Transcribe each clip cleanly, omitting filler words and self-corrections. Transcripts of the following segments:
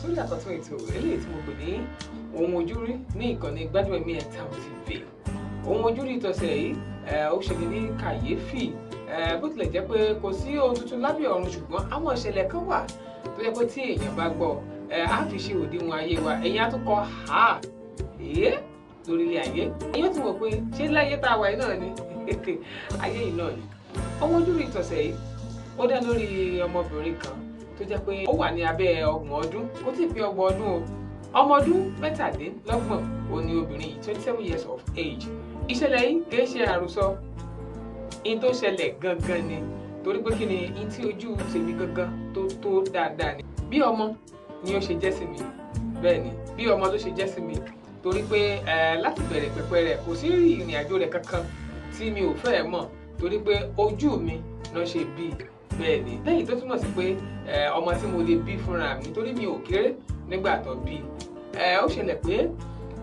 Sórí àkọ́tún ètò eléyìí tí mo pè ní Ohun Ojúrí ní ìkànnì Gbádùn Ẹ̀mí Ẹ̀ta TV. Ohun Ojúrí tọ̀sẹ̀ yìí ó ṣe ní kàyéfì, bó tilẹ̀ jẹ́ pé kò sí ohun tuntun lábẹ́ ọ̀run, ṣùgbọ́n àwọn ìṣẹ̀lẹ̀ kan wà tó jẹ́ pé tí èèyàn bá gbọ́, á fi ṣe òdiwọ̀n ayé wa. Èèyàn á tún kọ ha èé lórílẹ̀ ayé, èèyàn ti wò pé ṣé láyé tá a wà yìí náà ni ayé yìí náà ni. Ohun Ojúrí tọ̀sẹ̀ yìí ó dá lórí ọmọbìnrin kan tó jẹ́ pé ó wà ní abẹ́ 30 ọdún, kò tí ì pé 30 ọdún o, ọmọ ọdún 27 òun ni obìnrin yìí, 27 years of age. Ìṣẹ̀lẹ̀ yìí kì í ṣe àròsọ, in tó ṣẹlẹ̀ gangan ni, torí pé kí ni in tí ojú tèmi gangan tó tó dáadáa ni. Bí ọmọ ni ó ṣe jẹ́ sí mi, bẹ́ẹ̀ ni bí ọmọ ló ṣe jẹ́ sí mi, torí pé láti bẹ̀rẹ̀ pẹ̀pẹ̀ rẹ̀ kò sí ìrìn àjò rẹ̀ kankan tí mi ò fẹ́ mọ̀, torí pé ojú mi ló ṣe bí. Bẹ́ẹ̀ ni, lẹ́yìn tó túmọ̀ sí pé ọmọ tí mo lè bí fúnra mi, torí mi ò kéré nígbà tó bí. Ó ṣẹlẹ̀ pé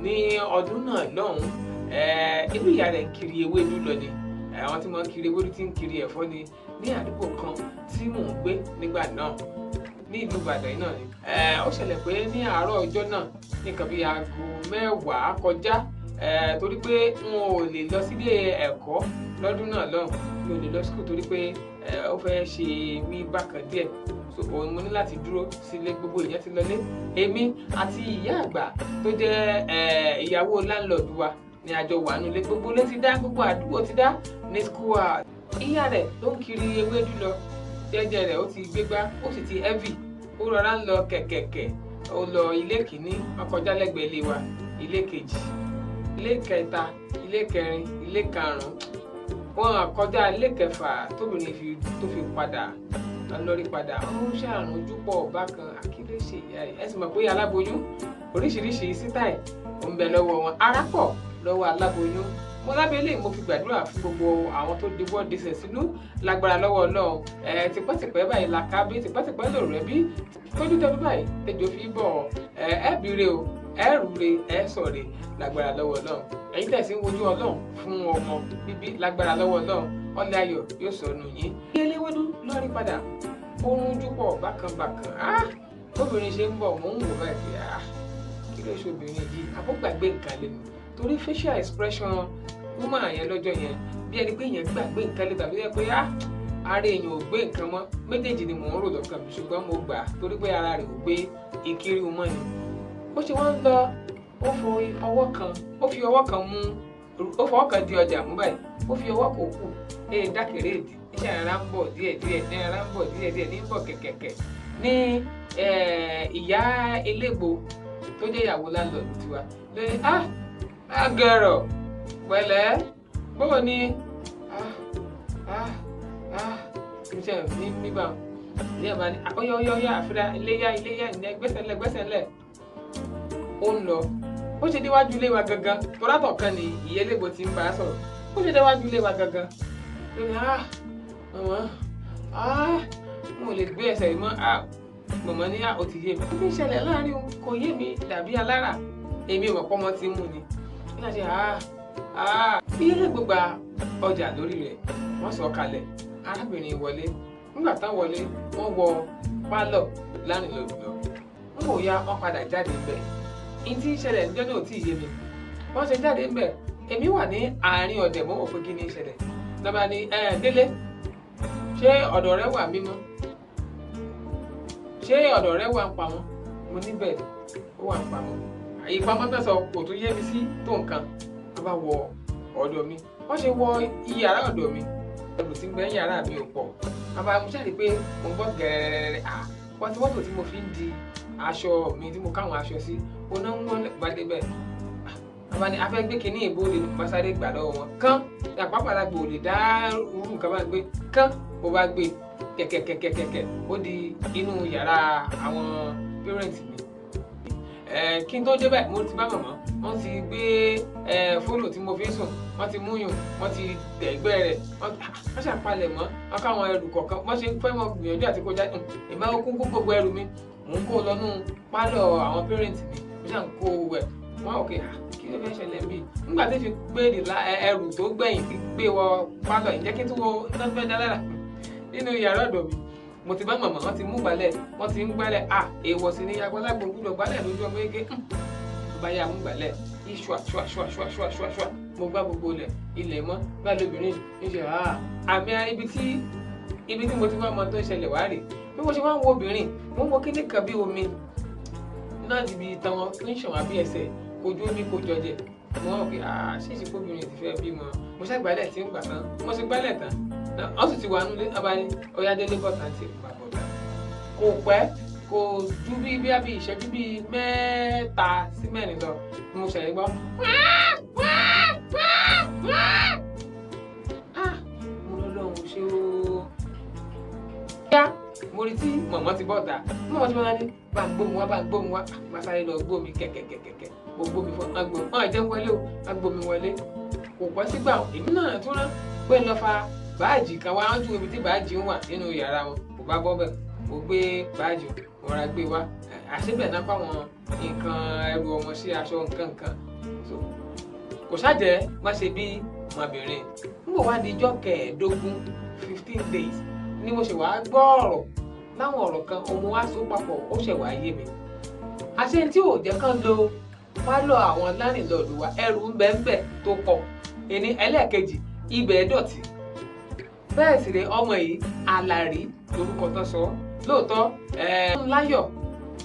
ní ọdún náà lọ́hùn, inú ìyá rẹ̀ ń kiri ewédú lọ ni, àwọn tí wọ́n ń kiri ewédú tí ń kiri ẹ̀fọ́ ni ní àdúgbò kan tí mò ń gbé nígbà náà ní ìlú Ìbàdàn náà ni. Ó ṣẹlẹ̀ pé ní àárọ̀ ọjọ́ náà nìkan bíi aago 10 kọjá, torí pé n ò lè lọ sílé ẹ̀kọ́ lọ́dún náà lọ́hùn, mi ò lè lọ school torí pé ó fẹ́ ṣe mí bákan díẹ̀, so òun mo ní láti dúró sílé, gbogbo èèyàn ti lọlé, èmi àti ìyá àgbà tó jẹ́ ìyàwó láńlọ́ọ̀dù wa ni àjọ wà nílé, gbogbo ilé ti dá, gbogbo àdúgbò ti dá ní school. Ìyá rẹ̀ ló ń kiri ewédú lọ jẹ́jẹ́ rẹ̀, ó ti gbégbá, ó sì ti heavy, ó rọra ń lọ kẹ̀kẹ̀kẹ̀, ó lọ ilé kìíní, ó kọjá lẹ́gbẹ̀ẹ́ ilé wa, ilé kejì, ilé kẹta, ilé kẹrin, ilé karùn-ún, wọ́n kọjá ilé kẹfà tóbìnrin tó fi padà lórí padà. Ó ń ṣàrùn ojú pọ̀ bákan, àkílẹ̀ ṣe ìyá rẹ̀. Ẹ sì mọ̀ pé aláboyún oríṣiríṣi sítáì ó ń bẹ lọ́wọ́ wọn, ara pọ̀ lọ́wọ́ aláboyún. Mo lábẹ́ ilé mo fi gbàdúrà fún gbogbo àwọn tó diwọ́ disẹ̀ sínú lágbára lọ́wọ́ Ọlọ́run. Tipẹ́tipẹ́ báyìí la ká bí, tipẹ́tipẹ́ lò rẹ́ bí, tójú tẹ́lú báyìí tẹ́jọ́ fi bọ̀. Ẹ bìrè o, ẹ rúre, ẹ sọ̀rè lágbára lọ́wọ́ Ọlọ́run. Ẹ̀yin tẹ̀sí ń wojú Ọlọ́run fún ọmọ bíbí lágbára lọ́wọ́ Ọlọ́run, ọlẹ́ ayọ̀ yóò sọnù yín. Eléwédú lórí padà, ó ń júpọ̀ bákan bákan. Obìnrin ṣe ń bọ̀, mò ń wò báyìí pé kí ló ṣe obìnrin yìí, àbúgbàgbé nǹkan lẹ́nu, torí facial expression woman yẹn lọ́jọ́ yẹn bí ẹni pé èèyàn gbàgbé nǹkan lẹ́nu tàbí pé ara èèyàn ò gbé nǹkan mọ́. Méjèèjì ni mò ń rò lọ́kàn mi, ṣùgbọ́n mo gbà torí pé ara rẹ̀ ò gbé ìkiri mọ́ ni. Ó ṣe wọ́n ń lọ, ó fi ọwọ́ kan, ó fi ọwọ́ kan mú, ó fọwọ́ kan di ọjà mú báyìí, ó fi ọwọ́ kò kù dákèrè èdè, iṣẹ́ ara ń bọ̀ díẹ̀díẹ̀, ní ara ń bọ̀ díẹ̀díẹ̀, ní ń bọ̀ kẹ̀kẹ̀kẹ̀ ní ìyá elégbò tó jẹ́ ìyàwó láńlọ́ọ̀dù tiwa lórí agẹrọ pẹ̀lẹ́ bóò ni iṣẹ́ ní mímọ́ ìyá bá ní ọyọ ọyọ ọyọ àfúrá iléyá iléyá ìyẹn gbẹ́sẹ̀ ńlẹ̀ gbẹ́sẹ̀ ńlẹ̀. Ó ń lọ, ó ṣe déwájú ilé wa gangan, torátọ̀ kan ni ìyá elégbò ti ń bá a sọ̀rọ̀, ó ṣe déwájú ilé wa gangan lórí màmá n ò lè gbé ẹsẹ̀ yìí mọ́. Màmá ní ó ti yé mi, ó ti ń ṣẹlẹ̀ láàrin òun kò yé mi dàbí alára, èmi ò mọ̀ pọ́nmọ́ ti ń mú ni. Nígbà tí bí elégbò gba ọjà lórí rẹ̀, wọ́n sọ kalẹ̀, arábìnrin wọlé. Nígbà tán wọlé, wọ́n wọ pálọ̀ lánìlọ́dún lọ, n kò ya, wọ́n padà jáde ńbẹ̀. N tí ń ṣẹlẹ̀ níjọ́ náà ò tí ì yé mi. Wọ́n ṣe jáde ńbẹ̀, èmi wà ní àárín ọ̀dẹ̀, mọ́ wò pé kí ni ń ṣẹlẹ̀. Lọ́ba ní Délé, ṣé ọ̀dọ̀ rẹ wà mímọ́? Ṣé ọ̀dọ̀ rẹ wà ń pamọ́? Mo níbẹ̀ ó wà ń pamọ́. Ìpamọ́ tán sọ kò tún yé mi sí tó nǹkan. Wọ́n bá wọ ọ̀dọ̀ mi, wọ́n ṣe wọ iyàrá ọ̀dọ̀ mi, ẹrù tí ń bẹ yàrá mi ò pọ̀. Wọ́n bá mo ṣáà rí pé mo ń gbọ́ gẹ̀rẹ́rẹ́rẹ́, wọ́n ti mọ́tò tí mo fi ń di aṣọ mi tí mo káwọn aṣọ sí, oná ń wọ́n bá débẹ̀. Wọ́n bá ní a fẹ́ gbé kinní ìbòde, bá sáré gbà lọ́wọ́ wọn kán, àpapàlagbò ò lè dá irú nǹkan bá ń gbé kán, mo bá gbé kẹ̀kẹ̀kẹ̀kẹ̀kẹ̀, ó di inú yàrá àwọn parents mi. Kí n tó débẹ̀ mo ti bá màmá, wọ́n ti gbé fóònù tí mo fi ń sùn, wọ́n ti múyùn, wọ́n ti tẹ̀gbẹ́ rẹ̀, wọ́n ṣàpalẹ̀ mọ́, wọ́n káwọn ẹrù kọ̀ọ̀kan, wọ́n ṣe ń fẹ́ mọ́ gbìyànjú àti kọjá. Ìmọ̀ okun kó gbogbo ẹrù mi, mò ń kó lọ́nú pálọ̀ àwọn parents mi, mo ṣà ń kó wẹ̀ wọ́n ò kè kí ló fẹ́ ṣẹlẹ̀ mí. Nígbà tí fi gbé ẹrù tó gbẹ̀yìn gbé wọ pálọ̀, ìjẹ́ kí n tún wo iná fẹ́ dá lára nínú yàrá ọ̀dọ̀ mi. Mo ti bá màmá, wọn ti mú gbálẹ̀, wọ́n ti ń gbálẹ̀. À èèwọ̀ sì ni agbálagbò gbúdọ̀ gbálẹ̀ lójú ọmọ ege. Bá yà mú gbálẹ̀ iṣu àṣù àṣù àṣù àṣù àṣù àṣù, mo gbá gbogbo ilẹ̀ ilẹ̀ mọ́. Bá lóbìnrin ń ṣe àmì ibi tí mo ti wá mọ tó ń ṣẹlẹ̀ wá rè. Bí mo ṣe wá ń wo obìnrin, mo ń wo kíní kan bí omi náà ti bi tán wọn ń ṣàn wá bí ẹsẹ̀, kojú omi kò jọjẹ. Mo wọ́n pé ṣé ìṣe kóbìnrin ti fẹ́ bímọ. Mo ṣàgbálẹ̀ tí ń gbà tán, mo ṣe gbálẹ̀ tán, wọ́n sì ti wà nulẹ̀. Ọba ní ọyá délé bọ̀tà ti gbà bọ̀tà. Kò pẹ́, kò ju bí bí ìṣẹ́jú bíi 3 sí 4 lọ, mo ṣẹ̀lẹ̀ gbọ́. Mo lọ lọ́hùn ṣé o. Yá mo rí tí mọ̀mọ́ ti bọ̀tà, mọ̀mọ́ ti bọ̀tà ní bá ń gbómi wá, bá ń gbómi wá. Má sáré lọ gbómi kẹ̀kẹ̀kẹ̀kẹ̀, mo gbómi fún agbó wọn jẹ́ wọlé o, agbómi wọlé. Kò pẹ́ sígbà èmi náà tún rán pé lọ fa báàjì kan wá, ju ibi tí báàjì ń wà nínú yàrá wọn. Kò bá bọ́ bẹ̀, mo gbé báàjì mo ra gbé wá. Àṣebẹ̀ náà kọ́ àwọn nǹkan ẹrù ọmọ sí aṣọ nǹkan nǹkan. Kò ṣàjẹ́ má ṣe bí ọmọbìnrin. N kò wá di ijọ́ 15, 15 days ni mo ṣe wàá gbọ́ ọ̀rọ̀ láwọn ọ̀rọ̀ kan, òun wá so papọ̀, ó ṣẹ̀ wá yé mi. Àṣé tí ò jẹ́ kán lo pálọ̀ àwọn lánìlọ́ọ̀dù wa, ẹrù ń bẹ ń bẹ tó pọ̀. Ẹni ẹlẹ́ẹ̀kejì, ibẹ̀ dọ̀tí. Bẹ́ẹ̀ sì rè ọmọ yìí Àlàrí lórúkọ tán sọ. Lóòótọ́ Láyọ̀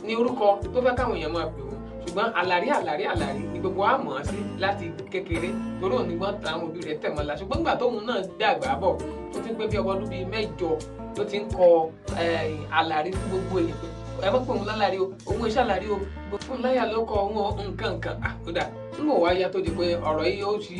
ni orúkọ tó fẹ́ káwọn èèyàn máa pè wọ́n, ṣùgbọ́n Àlàrí Àlàrí Àlàrí ni gbogbo wa mọ̀ ọ́n sí láti kékeré, torí òun ni wọ́n ta àwọn òbí rẹ̀ tẹ̀ mọ́ la. Ṣùgbọ́n nígbà tóun náà dàgbà bọ̀, tó ti ń pé bí ọmọ ọdún bíi 8 ló ti ń kọ Àlàrí fún gbogbo èèyàn pé ẹ mọ̀ pé òun lálàrí o, òun iṣẹ́ àlàrí o, fún láyà ló kọ òun nǹkan nǹkan. Àkódà ń wò wá ya tó di pé ọ̀rọ̀ yìí ó ti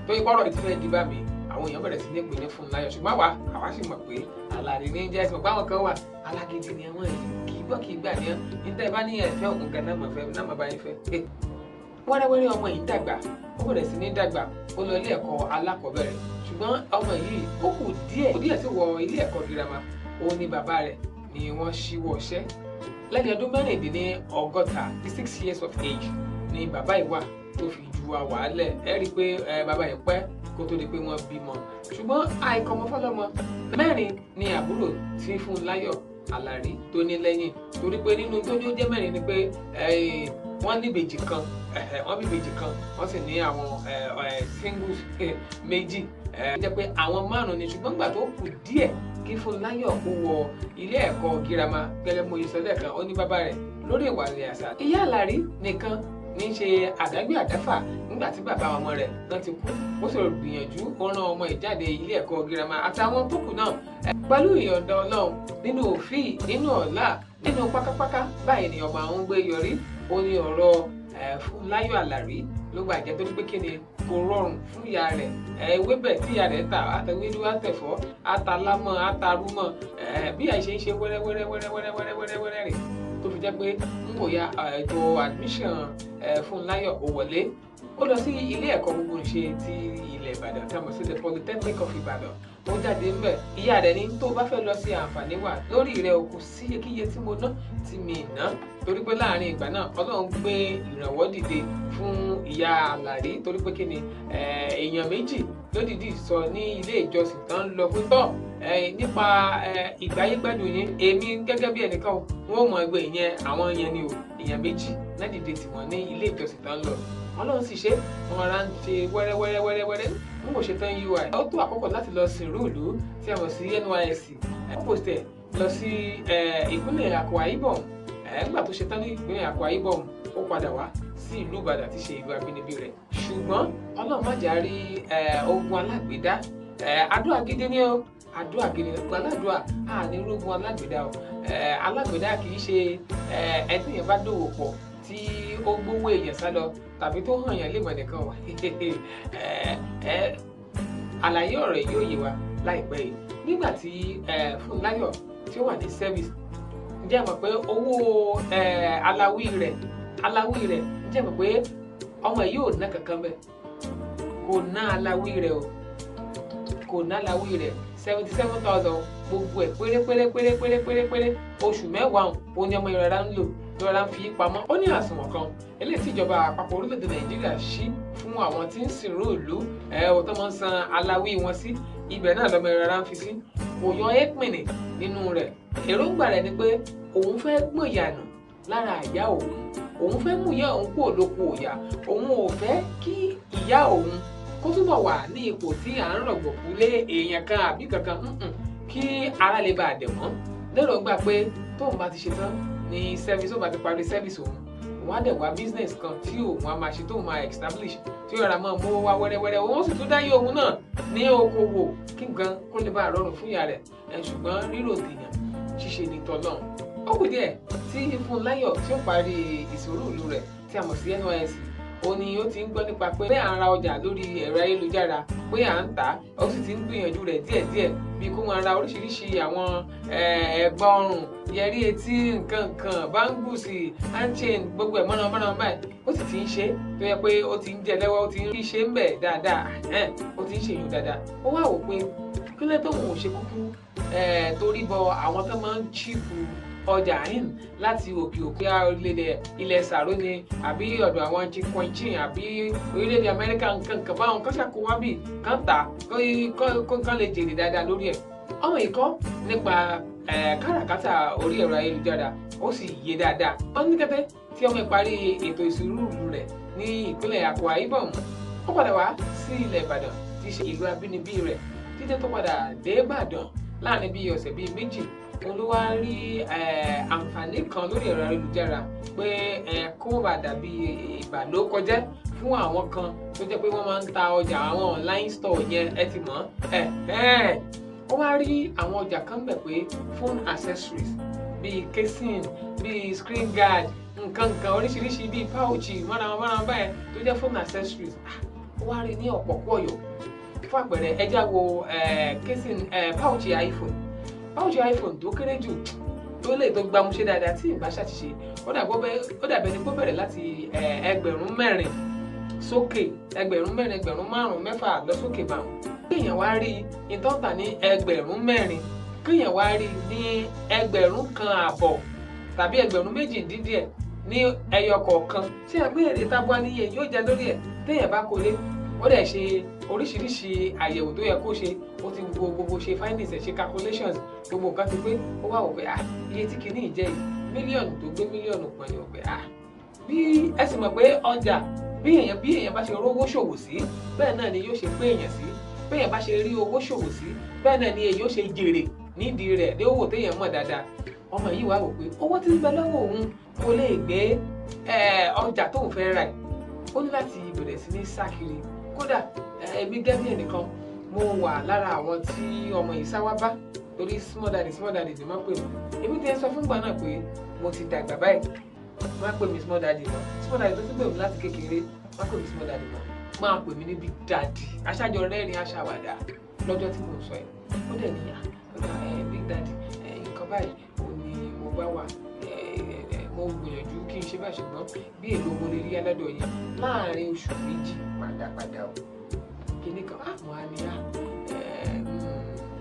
tó ipá ọ̀rọ̀ yìí ti fẹ́ di bá mi, àwọn èèyàn bẹ̀rẹ̀ sí ní pè ní Fúnláyọ̀. Ṣùgbọ́n àwa sì mọ̀ pé Àlàrí ní jẹ́. Ẹ̀sìn pé àwọn kan wà alágídí ni àwọn èyí, kì í gbọ́ kì í gbà ní ọ́n. Níta ẹ bá ní ẹ̀fẹ́ òun gan náà mọ̀ fẹ́ náà mọ̀ bá yín fẹ́. Wẹ́rẹ́wẹ́rẹ́ ọmọ yìí dàgbà, ó bẹ̀rẹ̀ sí ní dàgbà, ó lọ ilé ẹ̀kọ́ alákọ̀ọ́bẹ̀rẹ̀. Ṣùgbọ́n ọmọ yìí ó kù díẹ̀ sí wọ ilé ẹ̀kọ́ girama. Òun ni bàbá rẹ̀ ni wọ́n ṣíwọ́ iṣẹ́. Lẹ́ni ọdún 64, 6 years of age ni bàbá yìí wà tó fi ju àwàálẹ̀. Ẹ rí i pé bàbá yìí pẹ́ kó tó di pé wọ́n bímọ. Ṣùgbọ́n àìkọ́mọ fọlọ́mọ 4 ni àbúrò tí Fúnláyọ̀ Àlàrí tó ní lẹ́yìn, torí pé nínú tó ní ó jẹ́ 4 ni pé wọ́n ní ìbejì kan, wọ́n bí ìbejì kan, wọ́n sì ní àwọn singles 2, jẹ́ pé àwọn 5 ni. Ṣùgbọ́n nígbà tó kù díẹ̀ kí Fúnláyọ̀ kó wọ ilé ẹ̀kọ́ girama, gẹ́gẹ́ mo yẹ sọ lẹ́ẹ̀kan, ó ní bàbá rẹ̀ lórí ìwà rẹ̀ àṣà. Ìyá Àlàrí nìkan ní ṣe àdágbé àdáfà nígbà tí bàbá ọmọ rẹ̀ náà ti kú. Ó sì gbìyànjú ó rán ọmọ ìjáde ilé ẹ̀kọ́ girama àtàwọn tó kù náà pẹ̀lú ìyọ̀ǹda Ọlọ́run. Nínú òfin, nínú ọ̀la, nínú pákápáká báyìí ni ọmọ àwọn ń gbé yọrí. Ó ní ọ̀rọ̀ Fúnláyọ̀ Àlàrí ló gbà jẹ́, torí pé kí ni kò rọrùn fún ìyá rẹ̀. Ewébẹ̀ tí ìyá rẹ̀ tà, àtẹwédú, àtẹ̀fọ́, àtàlámọ̀, àtàrúmọ̀, bí àìṣe ń ṣe wẹ́rẹ́wẹ́rẹ́ wẹ́rẹ́wẹ́rẹ́ wẹ́rẹ́wẹ́rẹ́ rẹ̀ tó fi jẹ́ pé ń kò ya ètò admission Fúnláyọ̀ ó wọlé. Ó lọ sí ilé ẹ̀kọ́ gbogbo-nìṣe ti ilẹ̀ Ìbàdàn tí a mọ̀ sí the Polytechnic of Ìbàdàn. Ó jáde ńbẹ̀. Ìyá rẹ̀ ní tó bá fẹ́ lọ sí àǹfààní wà lórí rẹ̀ o, kò sí iyekíye tí mo ná tí mi ná, torí pé láàrin ìgbà náà Ọlọ́run gbé ìrànwọ́ dìde fún ìyá Àlàrí, torí pé kí ni èèyàn 2 lódìdí sọ ní ilé ìjọsìn tán ń lọ pé tọ́ nípa ìgbáyégbádùn yín, èmi gẹ́gẹ́ bí ẹnìkan wọn ò mọ ẹgbẹ́ ìyẹn àwọn yẹn ni o, èèyàn 2 náà dìde tì wọ́n ní ilé ìjọsìn tán ń lọ. Ọlọ́run sì ṣe, wọn ara ń ṣe wẹ́rẹ́wẹ́rẹ́wẹ́rẹ́wẹ́rẹ́. N kò ṣe tán UI. Ó tó àkókò láti lọ sìnrú ìlú tí a mọ̀ sí NYSC. Ó pòstẹ̀ lọ sí ìpínlẹ̀ Akwa Ibom. Nígbà tó ṣe tán ní ìpínlẹ̀ Akwa Ibom, ó padà wá sí ìlú Ìbàdàn tí ṣe ìlú abínibí rẹ̀. Ṣùgbọ́n Ọlọ́run má jà rí ogun alágbèédá. Àdúrà gidi ni o, àdúrà gidi ni aládùá, a ní rógun alágbèédá o. Alágbèédá kì í ṣe ẹni tí èèyàn bá dòwò pọ̀ tí ó gbówó èèyàn sá lọ tàbí tó hàn yàn lémọ̀ nìkan wà. Àlàyé ọ̀rọ̀ yìí yóò yé wa láìpẹ́ yìí. Nígbà tí Fúnláyọ̀ tí ó wà ní service, ǹjẹ́ ẹ mọ̀ pé owó aláwí rẹ̀ ǹjẹ́ ẹ mọ̀ pé ọmọ yìí ò ná kankan bẹ́ẹ̀, kò ná aláwí rẹ̀ o, kò ná aláwí rẹ̀ 77,000 gbogbo ẹ̀ péré péré péré péré péré péré. Oṣù 10 òun ni ọmọ ìrora ń lò lọ́ra ń fi pamọ́. Ó ní àsùnwọ̀n kan eléyìí tí ìjọba àpapọ̀ orílẹ̀-èdè Nàìjíríà ṣí fún àwọn tí ń sìnrú ìlú tó máa ń san aláwí wọn sí, ibẹ̀ náà lọ́mọ ìrora ń fi sí. Kò yọ ẹ́pìnì nínú rẹ̀ Èròǹgbà rẹ̀ ni pé òun fẹ́ gbọ̀n ìyànà lára ìyá òun, òun fẹ́ mú ìyá òun kúrò lóko ìyà, òun ò fẹ́ kí ìyá òun kó túbọ̀ wà ní ipò tí à ń rọ̀gbọ̀kú lé èèyàn kan àbí kankan, kí ara lè bá a dẹ̀ wọ́n. Lérògbà pé tóun bá ti ṣe tán ní service, tóun bá ti parí service òun, òun á dẹ̀ wá business kan tí òun á máa ṣe, tóun máa establish, tí ó rà máa mówó wá wẹ́rẹ́wẹ́rẹ́, òun sì tún dáyé òun náà ní okòwò kí nǹkan kó lè bá a rọrùn fún ìyá rẹ̀. Ṣùgbọ́n rírò tèèyàn ṣíṣe ní tọ́lọ́run. Ó kù díẹ̀ tí Fúnláyọ̀ tí ó parí ìṣòro ìlú rẹ̀ tí a mọ̀ sí NYSC, ó ní ó ti ń gbọ́ nípa pé à ń ra ọjà lórí ẹ̀rọ ayélujára, pé à ń tà á, ó sì ti ń gbìyànjú rẹ̀ díẹ̀díẹ̀, bí kó máa ra oríṣiríṣi àwọn ẹ̀gbà ọrùn, yẹrí etí, nǹkan kan, báńgùsì, handchain, gbogbo ẹ̀ mọ́nàmọ́ná báyìí. Ó sì ti ń ṣe tó yẹ pé ó ti ń jẹ lẹ́wọ́, ó ti ń ṣe ń bẹ̀ dáadáa, ó ti ń ṣèyàn dáadáa. Ó wá wò pé kí ló tóun ò ṣe kúkú torí bọ àwọn tó máa ń chíìpù ọjà in láti òkè òkè, orílẹ̀-èdè ilẹ̀ sàró ni àbí ọ̀dọ̀ àwọn chinchin àbí orílẹ̀-èdè Amẹ́ríkà, nǹkan kan báwọn kan ṣàkó wá bì kán tà kán lè jèrè dáadáa lórí ẹ̀. Ọmọ ìkọ́ nípa káràkátà orí ẹ̀rọ ayélujára ó sì yé dáadáa. Wọ́n ní kété tí ọmọ ìparí ètò ìṣirò rẹ̀ ní ìpínlẹ̀ Akwa Ibom, ó padà wá sí ilẹ̀ Ìbàdàn tí í ṣe ìlú abínibí rẹ̀. Títí tó padà dé Ìbàdàn láàrin bíi ọ̀sẹ̀ bíi méjì, òun ló wá rí àǹfààní kan lórí ẹ̀rọ ayélujára pé kó má bàa dàbí ìbàlókọjẹ́ fún àwọn kan tó jẹ́ pé wọ́n máa ń ta ọjà àwọn online store yẹn, ẹ ti mọ̀ ẹ́. Ó wá rí àwọn ọjà kan bẹ̀ pé phone accessories bíi casing, bíi screen guard, nǹkan nǹkan oríṣiríṣi bíi pouch mọ́ra báyẹn tó jẹ́ phone accessories. Ó wá rí ní ọ̀pọ̀ pọ̀yọ̀. Fún àpẹẹrẹ, ẹ já wo casing, pouch iPhone, pouch iPhone tó kéré jù tó lè tó gbámúṣé dáadáa tí ìbá ṣàṣìṣe, ó dàbẹ̀ ni kó bẹ̀rẹ̀ láti 4,000 sókè, 4,000, 5,000, 6,000 lọ sókè báwọn. Kéèyàn wá rí ìtọ́ta ní 4,000, kéèyàn wá rí ní 1,500 tàbí 2,000 ní ẹyọ kọ̀ọ̀kan, tí a gbé èrè tábúà níye yóò jẹ lórí ẹ̀ téèyàn bá kólé. Ó dẹ̀ ṣe oríṣiríṣi àyẹ̀wò tó yẹ kó ṣe, ó ti wo gbogbo ṣe findings ẹ̀, ṣe calculations, gbogbo nǹkan ti pé. Ó wá wò pé iye tí kìíní jẹ́ yìí, mílíọ̀nù tó gbé mílíọ̀nù pọ̀ ni. Wò pé bí ẹ sì mọ̀ pé ọjà bí èèyàn bá ṣe rówó ṣòwò sí, bẹ́ẹ̀ náà ni yóò ṣe pé èèyàn sí. Bí èèyàn bá ṣe rí owó ṣòwò sí, bẹ́ẹ̀ náà ni èèyàn ó ṣe jèrè nídìí rẹ̀ ní owó téèyàn mọ̀ dáadáa. Ọmọ yìí wá wò pé owó tí ń bẹ lọ́wọ́ òun kò lè gbé ọjà tóun fẹ́ rà yìí, ó ní láti bẹ̀rẹ̀ sí ní sá kiri. Kódà èmi gẹ́gẹ́ bí ẹnìkan, mo wà lára àwọn tí ọmọ yìí sá wá bá, torí small daddy small daddy ni wọ́n pè mí. Èmi ti ń sọ fúngbà náà pé mo ti dàgbà báyìí, má pè mí small daddy mọ́. Small daddy tó ti pè mí láti kékeré, má pè mí small daddy mọ́, máa pè mí ní big daddy. Aṣáájọ rẹ́rìn aṣàwàdà lọ́jọ́ tí mo ń sọ ẹ̀. Ó dẹ̀ níyà big daddy, nǹkan báyìí ò ní mo bá wà, mo gbìyànjú kí n ṣe bá, ṣùgbọ́n bí èlò mo lè rí aládọ̀ yìí láàrin oṣù méjì padàpadà o kìíní kan àmọ́ á ní á.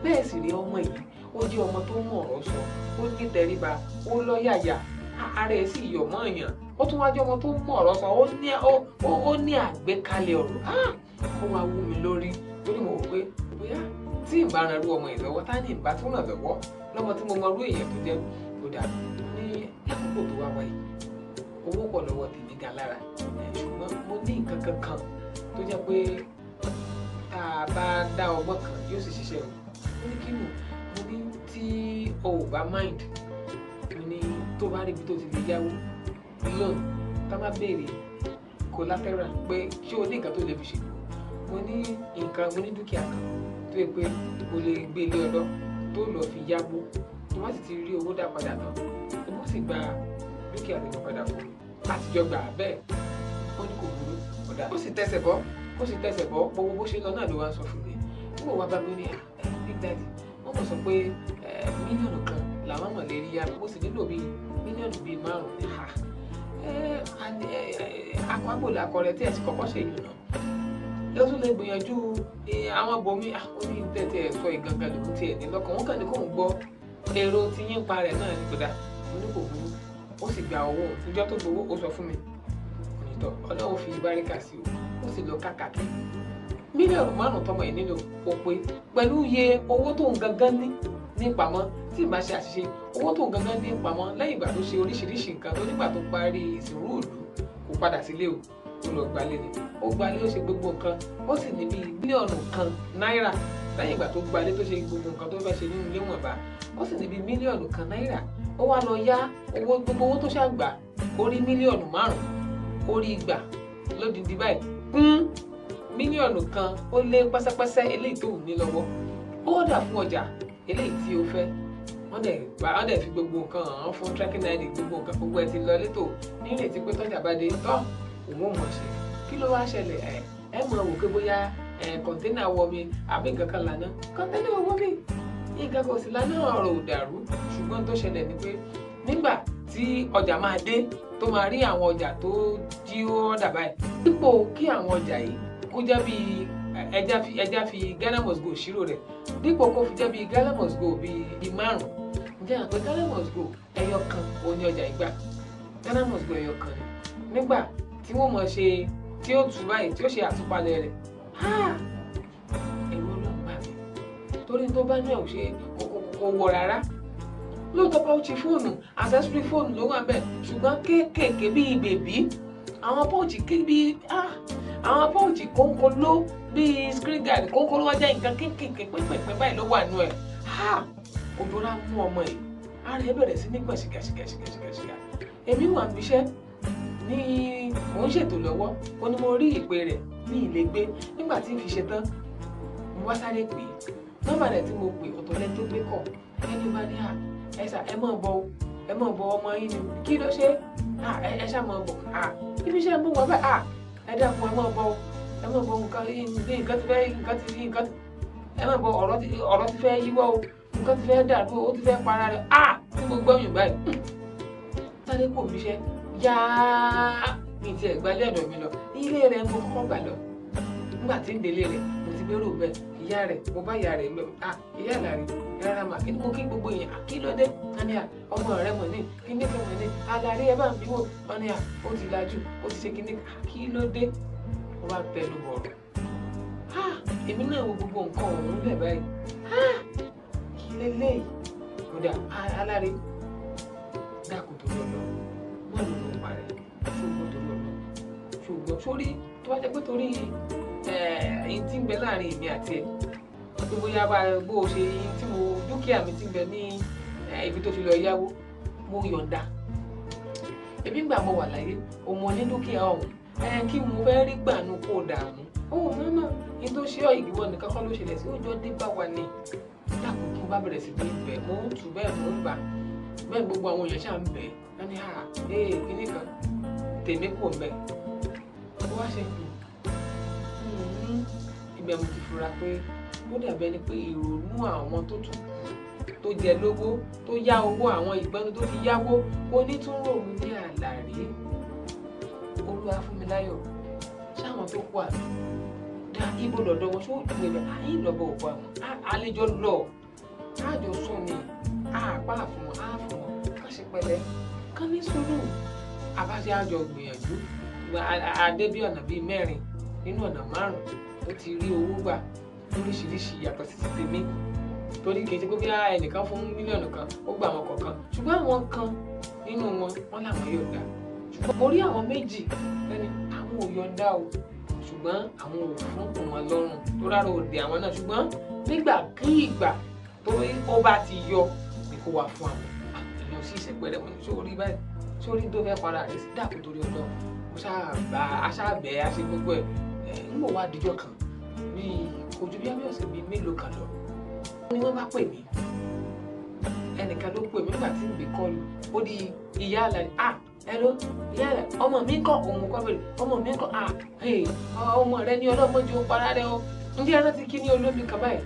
Bẹ́ẹ̀ sì rí ọmọ yìí, ó jẹ́ ọmọ tó mọ̀ ọ̀rọ̀ sọ, ó ní tẹríba, ó lọ́yàyà, ara ẹ̀ sì yọ̀ mọ́ èèyàn. Ó tún wá jẹ́ ọmọ tó mọ̀ ọ̀rọ̀ sọ, ó ní àgbékalẹ̀ ọ̀rọ̀. Ó wá wú mi lórí torí mo wò pé bóyá tí ìbá ran irú ọmọ yìí lọ́wọ́, tá ní ìbá tún ràn lọ́wọ́ lọ́mọ tí mo mọ irú èèyàn tó jẹ́. Kó dà ní àkókò tó wá wáyé, owó pọ̀ lọ́wọ́ tèmi gan lára, ṣùgbọ́n mo ní nǹkan kankan tó jẹ́ pé tá a bá dá ọgbọ́n kan yóò sì ṣiṣẹ́ o. Mo ní kí nù? Mo ní tí o ò bá mind, mo ní tó bá ríbi tó ti lè yáwó loan, tá má béèrè collateral pé ṣé o ní nǹkan tó lè fi ṣe. Mo ní nǹkan, mo ní dúkìá kan tó yẹ pé mo lè gbé ilé ọlọ́ tó lọ fi yáwó, tó má sì ti rí owó dá padà tán, mo sì gba dúkìá tèmi padà fún mi. Àtijọ́ gbà bẹ́ẹ̀. Ó ní kò burú, ọ̀dà. Ó sì tẹsẹ̀ bọ́, ó sì tẹsẹ̀ bọ́. Gbogbo bó ṣe lọ náà ló wá ń sọ fún mi. Nígbà wá bá mi ní big daddy, wọ́n mọ̀ sọ pé 1 mílíọ̀nù làwọn mọ̀ lè rí yá mi, mo sì nílò bíi 5 mílíọ̀nù ní ha. Akọ agbòlò akọ rẹ tí ẹ sì kọ́kọ́ ṣe yùn náà yóò tún lè gbìyànjú àwọn bomi. Ó ní tẹ́tẹ́ ẹ̀ sọ ìgangan lòún tiẹ̀ ní lọ́kàn, wọ́n kàn ní kóun gbọ́ èrò tí yín pa rẹ̀ náà ní kódà. Mo ní kò burú. Ó sì gba owó. Ìjọ tó gbowó, ó sọ fún mi onítọ̀, Ọlọ́run fi báríkà sí o. Ó sì lọ káàkiri. 5 mílíọ̀nù tọmọ yìí nílò ó pé pẹ̀lú iye owó tó ń gangan ní ní pamọ́. Tí ì bá ṣe àṣìṣe, owó tó gangan ní pamọ́ lẹ́yìn ìgbà tó ṣe oríṣiríṣi nǹkan tó nígbà tó parí ìsìnrú ìlú kò padà sílé o, ó lọ gbalé ni. Ó gbalé, ó ṣe gbogbo nǹkan, ó sì ní bíi 1 mílíọ̀nù náírà lẹ́yìn ìgbà tó gbalé, tó ṣe gbogbo nǹkan tó fẹ́ ṣe nínú ilé wọ̀nba, ó sì ní bíi 1 mílíọ̀nù náírà. Ó wá lọ yá owó, gbogbo owó tó ṣàgbà, ó rí 5 mílíọ̀nù, ó rí gbà lódìdí báyìí kún 1 mílíọ̀nù ó lé pẹ́sẹ́pẹ́sẹ́ eléyìí tó wù ní lọ́wọ́. Ó dà fún ọjà eléyìí tí ó fẹ́, wọ́n dẹ̀ gba, wọ́n dẹ̀ fi gbogbo nǹkan hàn fún tracking ID, gbogbo nǹkan, gbogbo ẹ̀ ti lọ létò nírètí pé tọ́jà bá dé tọ́ òun ò mọ̀ ṣe. Kí ló wá ṣẹlẹ̀? Ẹ mọ̀ wò pé bóyá container wọ mi àbí nǹkan kan lànà. Container wọ mi, nǹkan kò sí lánàá, ọ̀rọ̀ ò dàrú. Ṣùgbọ́n tó ṣẹlẹ̀ ni pé nígbà tí ọjà máa dé, tó máa rí àwọn ọjà tó jí ó ọ̀dà báyìí, dípò kí àwọn ọjà yìí kó jẹ́ bíi ẹja fi Ghana must go ṣírò rẹ̀, dípò kó fi jẹ́ bíi Ghana must go bíi márùn-ún, ǹjẹ́ àpé Ghana must go ẹyọ kan òun ni ọjà ìgbà Ghana must go ẹyọ kan ni. Nígbà tí wọ́n mọ̀ ṣe tí ó tù báyìí, tí ó ṣe àtúpalẹ̀ rẹ̀, ẹ̀rù ọlọ́pàá mi, torí tó bá ní ẹ̀ ò ṣe kò wọ̀ rárá. Lóòótọ́ pouch fóònù, accessory fóònù ló wà bẹ́ẹ̀, ṣùgbọ́n kéékèèké bíi baby, àwọn pouch bíi àwọn pouch kónkóló bíi screen guard kónkóló, wá jẹ́ nǹkan kéékèèké pínpín báyìí ló wà nù ẹ̀. Òjòrà mú ọmọ yìí, ara ẹ̀ bẹ̀rẹ̀ sí ní gbọ̀n ṣìgàṣìgàṣìgàṣìgà. Èmi wà níbiṣẹ́ ní mò ń ṣètò lọ́wọ́, ó ní mo rí ìpè rẹ̀ ní ilé gbé. Nígbà tí n fi ṣe tán, mo wá sáré pè é. Nọ́mbà rẹ̀ tí mo pè, ọ̀tọ̀ lẹ́ni tó gbé kọ̀. Ẹni bá ní à, ẹ ṣá, ẹ máa bọ̀, ẹ máa bọ̀, ọmọ yín ni, kí ló ṣe? Ẹ ṣá máa bọ̀, ibi iṣẹ́ mú wá báyìí, ẹ dákun, ẹ máa bọ̀, ẹ máa bọ̀, nǹkan nǹkan ti fẹ́ nǹkan ti nǹkan, ẹ máa bọ̀, ọ̀rọ̀ ti fẹ́ yíwọ́ o, nǹkan ti fẹ́ dàrú o, ó ti fẹ́ para rẹ̀. Tí mo gbọ́ yùn báyìí, sáré kò mi iṣẹ́ yáá, mi ti ẹ̀ gbalẹ̀ ọ̀dọ̀ mi lọ, ilé rẹ̀ mo kọ́kọ́ gbà lọ. Nígbà tí ń délé rẹ̀, mo ti gbérò bẹ́ẹ̀ ìyá rẹ̀, mo bá ìyá rẹ̀ mbẹ́. Ìyá àlàrí rárá mà, kí ni mo kí gbogbo yẹn, kí ló dé? Wọ́n ní à, ọmọ rẹ̀ mọ̀ ní kí ní kí mọ̀ ní àlàrí, ẹ bá ń bí wò. Wọ́n ní à, ó ti lajú, ó ti ṣe kí ní, kí ló dé? Wọ́n bá tẹnu bọ̀rọ̀. Èmi náà wo gbogbo nǹkan ọ̀hún lẹ̀ báyìí, kí lélẹ́yìí? Kódà aláre, dákun torí ọ̀nà, wọ́n lò ló parẹ́. Ṣùgbọ́n torí ọ̀nà, ṣùgbọ́n sórí tó bá jẹ́ pé torí ẹ̀ẹ́n tí ń bẹ láàrin èmi àti ẹ̀, pé bóyá bá bó o ṣe tí mo dúkìá mi ti ń bẹ ní ibi tó fi lọ yáwó, mo yọ̀ǹda. Èmi gbà mo wà láyé, òun ní dúkìá ọ̀hún, kí mo fẹ́ rí gbànú kó dààmú òun mọ́mọ́ ní tó ṣe ọ́. Ìgbìmọ̀ nìkan kọ́ ló ṣẹlẹ̀ sí, ó jọ dé bá wa ni. Dákun, tó bá bẹ̀rẹ̀ sí ní bẹ̀, mò ń tù bẹ́ẹ̀, mò ń bà bẹ́ẹ̀, gbogbo àwọn èèyàn ṣáà ń bẹ̀ wọ́n ní ee kíní kan tèmi kò ń bẹ̀. Ó wá ṣe ibẹ̀, mo ti fura pé ó dàbí ẹni pé ìrònú àwọn tó tún kù tó jẹ lówó, tó yá owó, àwọn ìgbọ́nu tó ti yáwó onítúnròmù ní àlàrí olúwa fún mi láyọ̀ sáwọn tó kú àmì dá ibo lọ́dọ̀ wọn ṣó ju ẹ̀bẹ̀ ayé lọ́bọ̀ òkú àwọn àlejò lọ àjọ sùn ni àpá fún wọn, á fún wọn ká ṣe pẹ̀lẹ́, ká ní sùúrù. Àbáṣe àjọ gbìyànjú adé bí ọ̀nà bíi mẹ́rin nínú ọ̀nà márùn-ún tó ti rí owó gbà lóríṣiríṣi yàtọ̀ sí ti tèmi, torí kì í ṣe pé bí ẹnìkan fún 1 mílíọ̀nù ó gba àwọn kọ̀ọ̀kan, ṣùgbọ́n àwọn kan nínú wọn, wọn làwọn yọ̀ǹda. Ṣùgbọ́n mo rí àwọn méjì lẹ́ni àwọn ò yọ̀ǹda o, ṣùgbọ́n àwọn ò fún wọn lọ́rùn tó rárá òde àwọn náà, ṣùgbọ́n nígbà kí ìgbà tó ó bá ti yọ ni kó wá fún àwọn èèyàn sí ìṣẹ̀pẹ̀rẹ̀ wọn. Sórí báyìí, sórí tó fẹ́ para rẹ̀ sí, dàkú torí Ọlọ́run. Mo ṣáà bá a ṣáà bẹ̀ á ṣe gbogbo ẹ̀. Ń bọ̀ wá dijọ́ kan, bíi ojú bí abẹ́ ọ̀sẹ̀ bíi mélòó kan lọ ni wọ́n bá pè mí. Ẹnìkan ló pè mí. Nígbà tí ń gbé call, ó di ìyá àlàyé. Ah, hello, ìyá àlàyé, ọmọ mi ń kọ́? Òun kọ́ bẹ̀rẹ̀, ọmọ mi ń kọ́? Ah, ọmọ rẹ ní ọlọ́mọdé ó para rẹ o. Ǹjẹ́ ẹ rántí kí ní olómi kan báyìí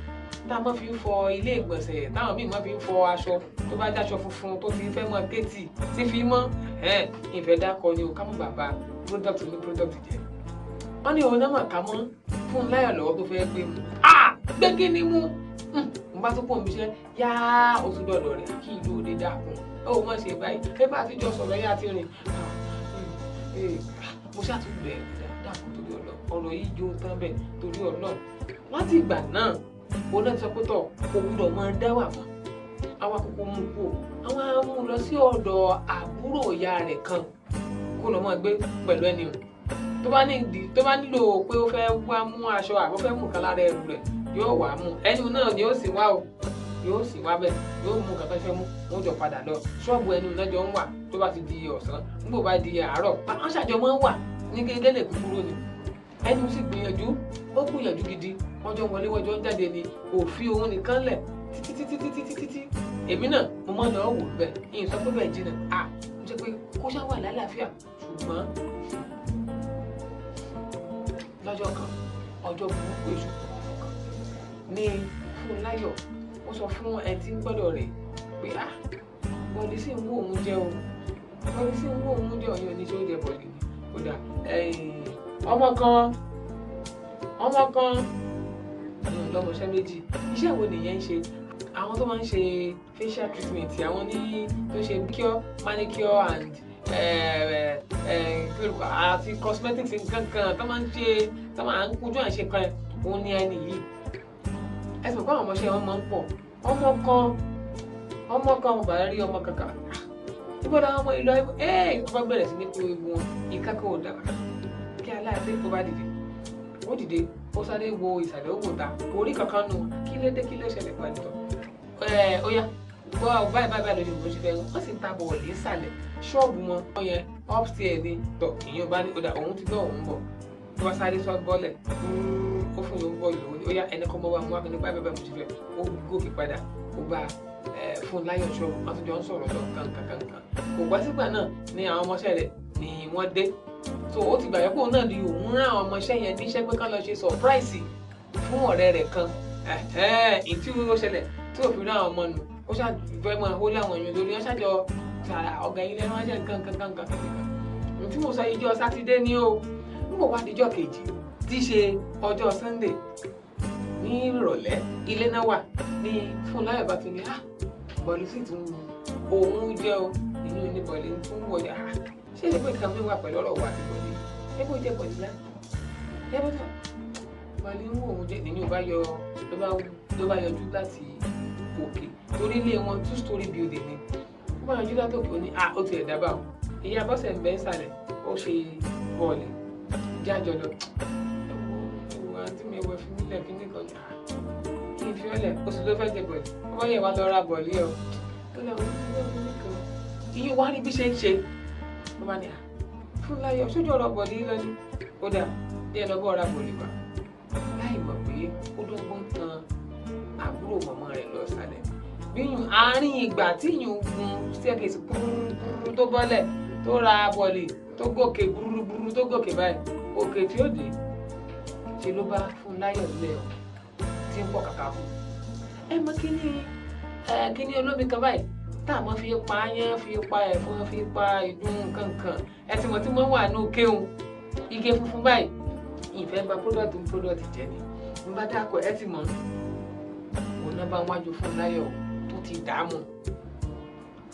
tá a máa fi ń fọ ilé ìgbọ̀nsẹ̀, táwọn míì máa fi ń fọ aṣọ tó bá jáṣọ funfun tó ti fẹ́ mọ́ kéètì tí fi mọ́ ìfẹ́ dákọ ni o, ká mọ́ bàbá product ní product jẹ́. Wọ́n ní òun náà mà ká mọ́ fún láyọ̀ lọ́wọ́ tó fẹ́ gbé mu. Ah, gbé kí ni mú? Mo bá tún pọ̀ níbi iṣẹ́ yá, o tún dọ̀dọ̀ rẹ̀ kí ìlú òde dákun, ó mọ̀ ṣe báyìí, ẹ bá ti jọ sọ̀rọ̀ yá ti rìn. Mo ṣàtúbẹ̀ dákun torí ọ̀lọ́, ọ̀rọ̀ yìí jó tán bẹ́ẹ̀ torí ọ̀lọ́. Láti ìgbà náà, òun náà ti sọ pé tọ̀ kò gbúdọ̀ máa dá wà mọ́. Àwọn akókó mú kú, àwọn á mú lọ sí ọ̀dọ̀ àbúrò ìyá rẹ̀ kan kó lọ́ mọ́ gbé pẹ̀lú ẹni o. Tó bá nílò pé ó fẹ́ wá mú aṣọ àbó fẹ́ mú nǹkan lára ẹrù rẹ̀, yóò wá mú ẹni náà ni ó sì wá o, yóò sì wá bẹ́ẹ̀, yóò mú nǹkan tó fẹ́ mú, wọ́n jọ padà lọ ṣọ́ọ̀bù ẹni náà jọ ń wà. Tó bá ti di ọ̀sán, nígbò bá di àárọ̀, wọ́n ṣàjọ máa ń wà ní gẹ́gẹ́ kúkúrú ni. Ẹni sì gbìyànjú, ó gbìyànjú gidi, wọ́n jọ wọlé, wọ́n jọ ń jáde ni, kò fi òun nìkan lẹ̀ títí títí títí títí. Èmi náà mo máa ń lọ wò bẹ́ẹ̀, ìyẹn sọ pé bẹ́ẹ̀ jìnnà, à ń ṣe pé kó ṣá wà lálàáfíà. Ṣùgbọ́n lọ́jọ́ kan, ọjọ́ burúkú èṣù kan ní Fúnláyọ̀, ó sọ fún ẹni tí ń gbọ́dọ̀ rẹ̀ pé à, bọ̀lì sì ń wó òun jẹ o, bọ̀lì sì ń wó òun jẹ, òun ní ṣé ó jẹ bọ̀lì ni. Kódà ọmọ kan lọ́mọṣẹ́ méjì, iṣẹ́ wo nìyẹn ń ṣe? Àwọn tó máa ń ṣe facial treatment, àwọn ní tó ṣe pedicure, manicure and àti cosmetics nǹkan kan tó máa ń ṣe, tó máa ń kojú àṣẹ kan, òun ni ẹni yìí. Ẹ sì mọ̀ pé àwọn ọmọọṣẹ́ wọn máa ń pọ̀. Ọmọ kan ò bá rí ọmọ kankan, níbo làwọn ọmọ ìlú ẹ ọba bẹ̀rẹ̀ sí ní pé ewu wọn ìkákọ̀ ò dára kí aláàdé. Ó bá dìde, ó dìde, ó sáré wo ìsàlẹ̀, ó wò ta kò rí kankan nù. Kí ló dé, kí ló ṣẹlẹ̀? Pàdé ẹ ó yá gbọ́ báyìí báyìí báyìí lóṣù tó ṣe fẹ́. Wọ́n sì ń ta bọ̀ọ̀lì ìsàlẹ̀ ṣọ́ọ̀bù wọn yẹn upstairs ni. Tọ̀ ìyẹn bá ní ọ̀dà, òun ti gbọ́ òun bọ̀, tó bá sáré sọ bọ́ọ̀lẹ̀, ó fún yòó bọ́ọ̀lù lówó ní ó yá ẹni kan mọ́ wa mú wá ní báyìí báyìí mo ṣe fẹ́. Ó gòkè padà, ó bá Fúnláyọ̀ ṣọ́ọ̀bù, wọ́n tún jọ ń sọ̀rọ̀ lọ kankankankan. Kò gbá sígbà náà ni àwọn ọmọọṣẹ́ rẹ̀ ni wọ́n dé. So ó ti gbàgbé pé òun náà di òun rán àwọn ọmọọṣẹ́ yẹn níṣẹ́ pé kán lọ ṣe surprise fún ọ̀rẹ́ rẹ̀ kan. Ìtí ó ṣẹlẹ̀ tí ò fi rán àwọn ọmọ nù, ó ṣàfẹ́ mọ́ ó láwọn èèyàn lórí, wọ́n ṣàjọ tààrà ọ̀gá ilé ránṣẹ́ kankankankan. Tí mo sọ ìjọ sátidé ni ó ń bọ̀ wá díjọ́ kejì tí í ṣe ọjọ́ Sunday ní ìrọ̀lẹ́, ilé náà wà ní Fúnláyọ̀ bá tún ní ah, bọ̀lì sì tún òun jẹ́ o, inú ní bọ̀lì tún wọ̀ ní ah, ṣé ṣe pé nǹkan mi wà pẹ̀lú ọ̀rọ̀ wa àti bọ̀lì, ẹ bó jẹ́ bọ̀lì lá, ẹ bó tán bọ̀lì ń wò òun jẹ́. Nínú bá yọ ló bá yọjú láti òkè, torí ilé wọn 2-story building ni, ó bá yọjú láti òkè, ó ní ah, ó ti ẹ̀ dábàá o, ìyá bọ́sẹ̀ ń bẹ́ ń sàlẹ̀, ó ṣe bọ̀lì jájọ lọ. Ẹ̀wọ̀ àǹtí mi, ẹ̀wọ̀ fi mílẹ̀ kí nìkan ní ah, kí n fi ọ́lẹ̀, oṣù ló fẹ́ jẹ bọ̀lì, ó bá yẹ wá lọ ra bọ̀lì ẹ̀ o, ó lọ wọ́n ní nìkan iye wá rí bí ṣe ń ṣe. Ó bá ní à, Fúnláyọ̀ sójú ọ̀rọ̀ bọ̀lì lọ ní ó dà díẹ̀ lọ bọ́ ọ̀rá bọ̀lì wá, láì mọ̀ pé ó dọ́gbọ́n tan àbúrò mọ̀mọ́ rẹ̀ lọ sàlẹ̀. Bíyùn àárín ìgbà tí yùn gun staircase kúrúrú tó bọ́lẹ̀ tó ra bọ̀lì tó gòkè gbúrúgbúrú tó gòkè báyìí, òkè tí ó dé ṣe ló bá Fúnláyọ̀ lẹ̀ ọ́ tí ń pọ̀ kàkà fún. Ẹ mọ kíní olómi kan báyìí tá a mọ fi pa áyán, fi pa ẹ̀fọn, fi pa ìdun kankan, ẹ ti mọ̀ tí wọ́n wà ní òkè òun ike funfun báyìí. Ìfẹ́ bà product jẹ́ ni n bá dákọ̀, ẹ ti mọ̀ òun náà bá wájú Fúnláyọ̀ tó ti dààmú,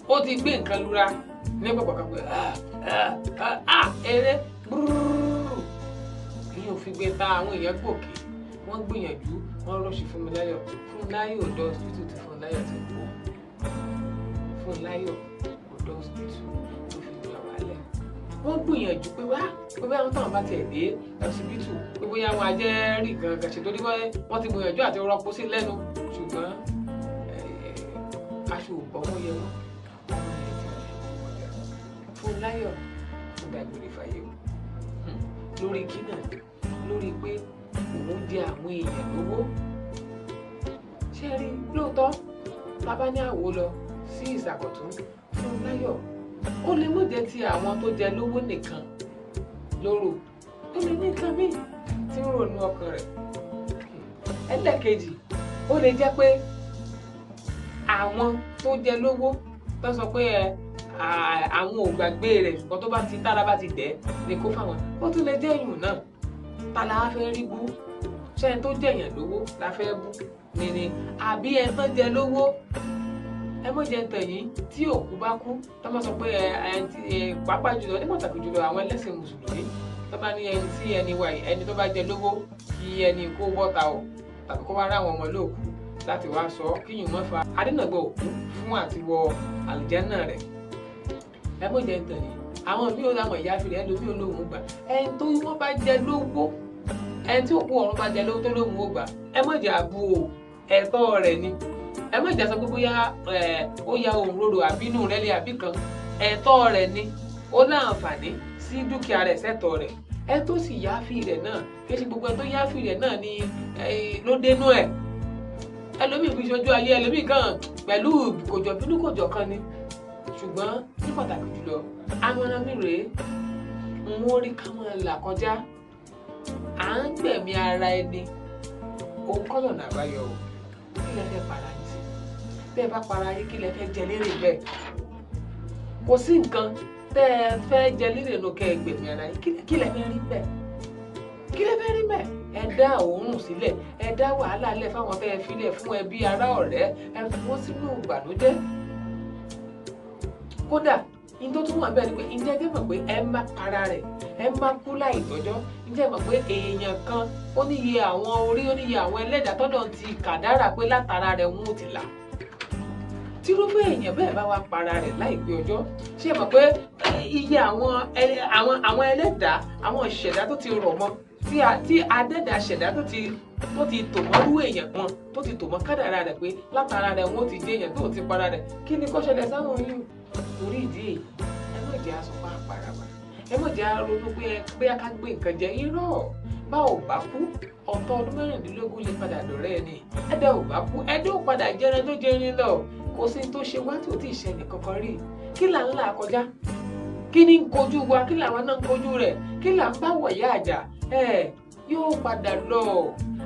ó ti gbé nǹkan lura ní pàpàkà pé eré gbúrúrú ìyẹn ò fi gbé ta. Àwọn èèyàn gòkè, wọ́n gbìyànjú, wọ́n rọ́ọ̀ṣì Fúnláyọ̀. Fúnláyọ̀ ọ̀dọ́ hospital tí Fúnláyọ̀ ti kú, Fúnláyọ̀ ọ̀dọ́ hospital tó fi gbà wálẹ̀. Wọ́n gbìyànjú pé wá pé bóyá táwọn bá tiẹ̀ dé hospital pé bóyá wọn ajẹ́ rí gangan ṣe, torí wọ́n ti gbìyànjú àti rọpò sí lẹ́nu, ṣùgbọ́n aṣọ ò bọ́ wọ́n yẹ wọ́n, ọmọ yẹn ti rẹ̀. Fúnláyọ̀ ó dágbére fáyé o, lórí kí náà, lórí pé òun jẹ àwọn èèyàn lówó. Ṣé rí lóòótọ́ bàbá ní àwo lọ sí ìsàkọ̀tún, Fúnláyọ̀ ó lè mú jẹ ti àwọn tó jẹ lówó nìkan lóró, ó lè ní nǹkan míì tí ń ronú ọkàn rẹ̀. Ẹlẹ́ẹ̀kejì, ó lè jẹ́ pé àwọn tó jẹ lówó tó sọ pé àwọn ò gbàgbé rẹ̀, ṣùgbọ́n tó bá ti tára bá ti dẹ̀ ni kó fáwọn, ó tún lè jẹ́ ìyùn náà. Ta la fẹ́ rí bú? Ṣé ẹni tó jẹ̀yàn lówó la fẹ́ bú ni àbí ẹni tó jẹ lówó? Ẹ mọ̀ jẹ́ tẹ̀yìn tí òkú bá kú tó máa sọ pé pàápàá jùlọ ní pàtàkì jùlọ àwọn ẹlẹ́sìn mùsùlùmí tó bá ní ẹni tí ẹni wà, ẹni tó bá jẹ lówó kí ẹni kó bọ́ta o, tàbí kó wá rá àwọn ọmọ lóòkú. láti wá sọ kíyìn mọ́ fa adínàgbò òkú fún àti wọ àlùjánnà rẹ̀. Ẹ mọ̀ jẹ́ ntàn yìí, àwọn míì ò láwọn ìyá fi rẹ̀ ẹlòmíì ò lóhùn gbà. Ẹni tó wọ́n bá jẹ lówó, ẹni tí òkú ọ̀run bá jẹ lówó tó lóhùn ó gbà, ẹ mọ̀ jẹ́ àbú o, ẹ̀tọ́ rẹ̀ ni. Ẹ mọ̀ jẹ́ sọ pé bóyá ó ya òun rorò àbínú rẹ̀ lé àbí kan, ẹ̀tọ́ rẹ̀ ni, ó láǹfààní sí dúkìá rẹ̀ sẹ́tọ̀ rẹ̀. Ẹ tó sì yááfì rẹ̀ náà, kì í ṣe gbogbo ẹ tó yááfì rẹ̀ náà ni ló dénú ẹ̀. Ẹlòmíì fi ṣojú ayé, ẹlòmíì kan pẹ̀lú kòjọ bínú kòjọ kan ni. Ṣùgbọ́n ní pàtàkì jùlọ, amọ̀nà mi rèé, n ó rí ká máa là kọjá, à ń gbẹ̀mí ara ẹni, òun kọ́ lọ̀nà àbáyọ o. Kí lẹ fẹ́ para yín sí? Bẹ́ẹ̀ bá para yín, kí lẹ fẹ́ jẹ lérè bẹ́ẹ̀? Kò sí nǹkan tẹ́ ẹ fẹ́ jẹ lérè nù kẹ́ ẹ gbẹ̀mí ara yín. Kí lẹ fẹ́ rí bẹ́ẹ̀? Kí lẹ fẹ́ rí bẹ́ẹ̀? Ẹ dá òórùn sílẹ̀, ẹ dá wàhálà lẹ̀ fáwọn tẹ́ ẹ filẹ̀ fún ẹbí, ará, ọ̀rẹ́, ẹ fi wọ́n sínú ìbànújẹ́. Kódà ní tó tún wà bẹ́ẹ̀ ni pé ǹjẹ́ ẹ mọ̀ pé ẹ má para rẹ̀, ẹ má kú láì tọ́jọ́? Ǹjẹ́ ẹ mọ̀ pé èèyàn kan ó níye àwọn orí, ó níye àwọn ẹlẹ́dàá tọ́lọ̀ ti kàdárà pé látara rẹ̀ wọn ò ti là? Tírúfẹ́ èèyàn bẹ́ẹ̀ bá wá para rẹ̀ láìpẹ́ ọjọ́, ṣé ẹ mọ̀ pé iye àwọn ẹlẹ́dàá, àwọn ìṣẹ̀dá tó ti rọ̀ mọ́, tí adẹ́dàá ṣẹ̀dá tó ti tò mọ́rú èèyàn wọn, tó ti tò mọ́ kádàrá rẹ̀ pé látara rẹ̀ wọn ó ti jẹ́ èèyàn tó ti para rẹ̀, kí ni kó ṣẹlẹ̀ sáwọn yìí? Torí ìdí èyí, ẹ má jẹ́ aṣọ pa àpàrà wa, ẹ má jẹ́ ronú pé bóyá ká gbé nǹkan jẹ. Irọ́, bá ò bá kú, ọ̀tọ̀ ọdún 16 lè padà dọ̀rẹ́ ẹni. Ẹ̀dá ò bá kú, ẹ̀dá ò padà jẹran tó jẹrin lọ. Kò sí tó ṣe wá tí ò tí ì ṣẹlẹ̀ kankan rí. Kí là ń là kọjá? Kí ni ń kojú wa? Kí làwọn náà ń kojú rẹ̀? Kí là ń bá wọ̀yá àjà? Ẹ yóò padà lọ,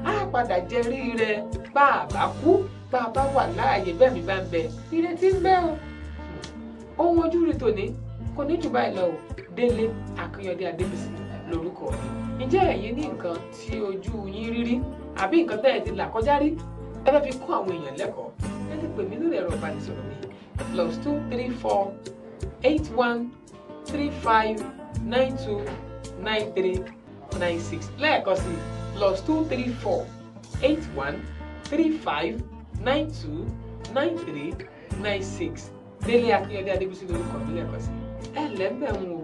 á padà jẹrí rẹ̀. Bá a bá kú, bá a bá wà láàyè, bẹ́ẹ̀ mi bá ń bẹ, ìrètí ń bẹ o. Ohun ojú rí tòní kò ní jù báyìí lọ o. Délé Akínyọdé Adébísí lórúkọ mi. Ǹjẹ́ ẹ̀yin ní nǹkan tí ojú yín rí rí àbí nǹkan tẹ́ ẹ ti là kọjá rí ẹ fẹ́ fi kọ́ àwọn èèyàn lẹ́kọ̀ọ́? Ẹ lè pè mí lórí ẹ̀rọ ìbánisọ̀rọ̀ mi +234 81 35 92 93 96. Lẹ́ẹ̀kan sí, +234 81 35 92 93 96. Délé Akínyẹdé Adébísí lórúkọ mi lẹ́ẹ̀kan sí. Ẹ lẹ́bẹ̀ẹ́ ń wò.